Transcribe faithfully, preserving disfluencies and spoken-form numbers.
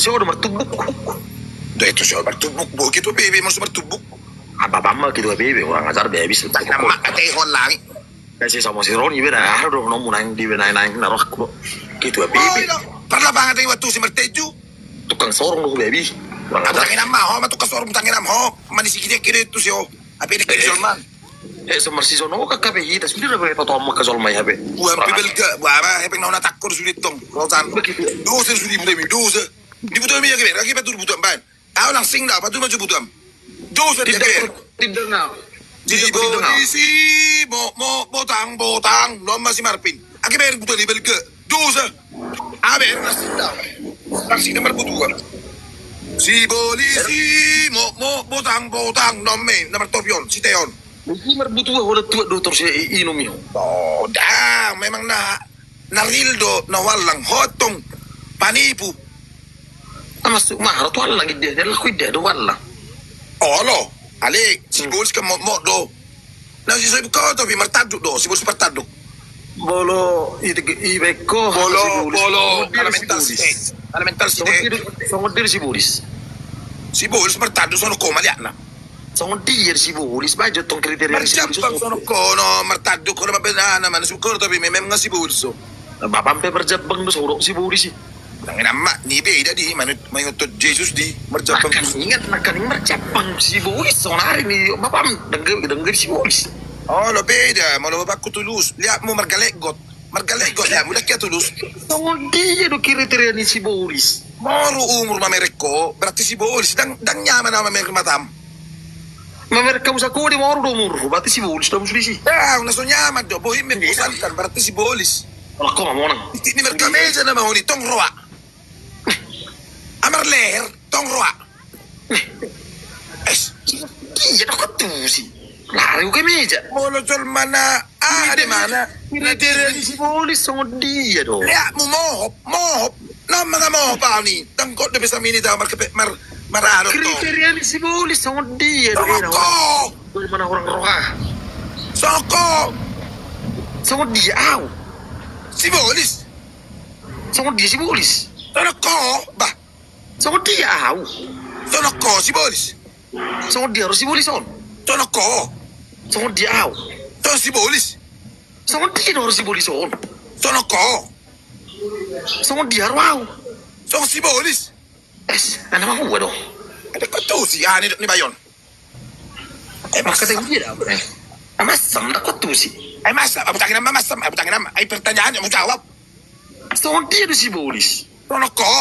Sio do martumbuk. Do itu sio martumbuk, bo ketua P B molo so martumbuk. Apa apa ma ketua P B, kurang ajar be habis. Tangina ma ate hon langi. Kasi sama si Roni be na, aha do nomu naeng di be naeng naeng na rohku. Ketua P B. Parlapangan dei waktu si marteju. Tukang sorong do be habis. Kurang ajar. Tangina ma ho, ma tukang sorong tangina ma ho. Manisi kide kide tu sio. Apa ini kiri Solman? Eh, so marsison ho kakak be hita sude ra be patomma ka Solman i hape. Buan pe balga, buan ma hepeng na hona takkor sude tong. Rotan. Dosa sude mulai mi dosa. Di butuan mi ya kebe, lagi patur butuan ban. Au langsing da patur maju butuan. Dosa dia kebe. Tidak na. Di polisi mo mo botang botang non masih marpin. Ake bayar butuan di balga. Dosa. Abe, nasi da. Nasi da marbutuan. Si polisi mo mo botang botang non me na martopi on si Teon. Isi marbutuan hoda tuat dotor si inum i ho. Oh, da memang na na ril do na wallang hotong panipu. Amas mahar tu wallang ide dia laku ide do wallang. Olo ale si bolis kan mo mo do. Na si soib ko tapi martanduk do si bolis martanduk. Bolo ite ibe ko bolo bolo ala mental si ala mental si songon dia si bolis. Si bolis martanduk sono ko maliakna. Songon dia si bolis bajo tong kriteria si bolis. Marjambang sono ko no martanduk ko no mabenana mana sukor tapi memang nga si bolis so. Bapam pe marjambang do sono si bolis i. Nang inamma ni be ida di manut mangotot Jesus di marjambang. Ingat nakaning marjambang si bolis sonari ni bapam dengge dengge si bolis. Oh lo beda molo bapakku tulus lihat mu margalek got margalek got lihat mu dak ya tulus. Songon dia do kriteria ni si bolis. Moru umur mamerek ko berarti si bolis dang dang nyaman ama merek matam. Mamerek kamu sakode moru do umur berarti si bolis do musu disi. Dang na so nyaman do bohim me bosan kan berarti si bolis. Kalau kau mamonang. Ini merek kameja nama honi tong roa. Amar leher tong roa. Es. Dia dapat tusi. Lari uke meja. Molo jol mana ah ada mana. Kriteria ni si bolis songon dia do. Ya mu mohop mohop. Nama nga mohop au ni tangkot de bisa mini da mar kepe mar mar ado. Kriteria ni si bolis songon dia do. Soko. Mana orang roha. Soko. Songon dia au. Si bolis. Songon dia si bolis. Sonoko bah. Songon dia au. Sonoko si bolis. Songon dia ro si bolis on. Sonoko. Songon dia au. Songon si bolis. Songon dia ro si bolis on. Sonoko. Songon dia ro au. Songon si bolis. Es, ana mahua do. Ada kau tusi ah ni ni bayon. Ai masa dia dah. Ai masa dak kau tusi. Ai masa apa tangin nama masa apa tangin nama ai pertanyaan yang mau jawab. Songon dia do si bolis. Sonoko.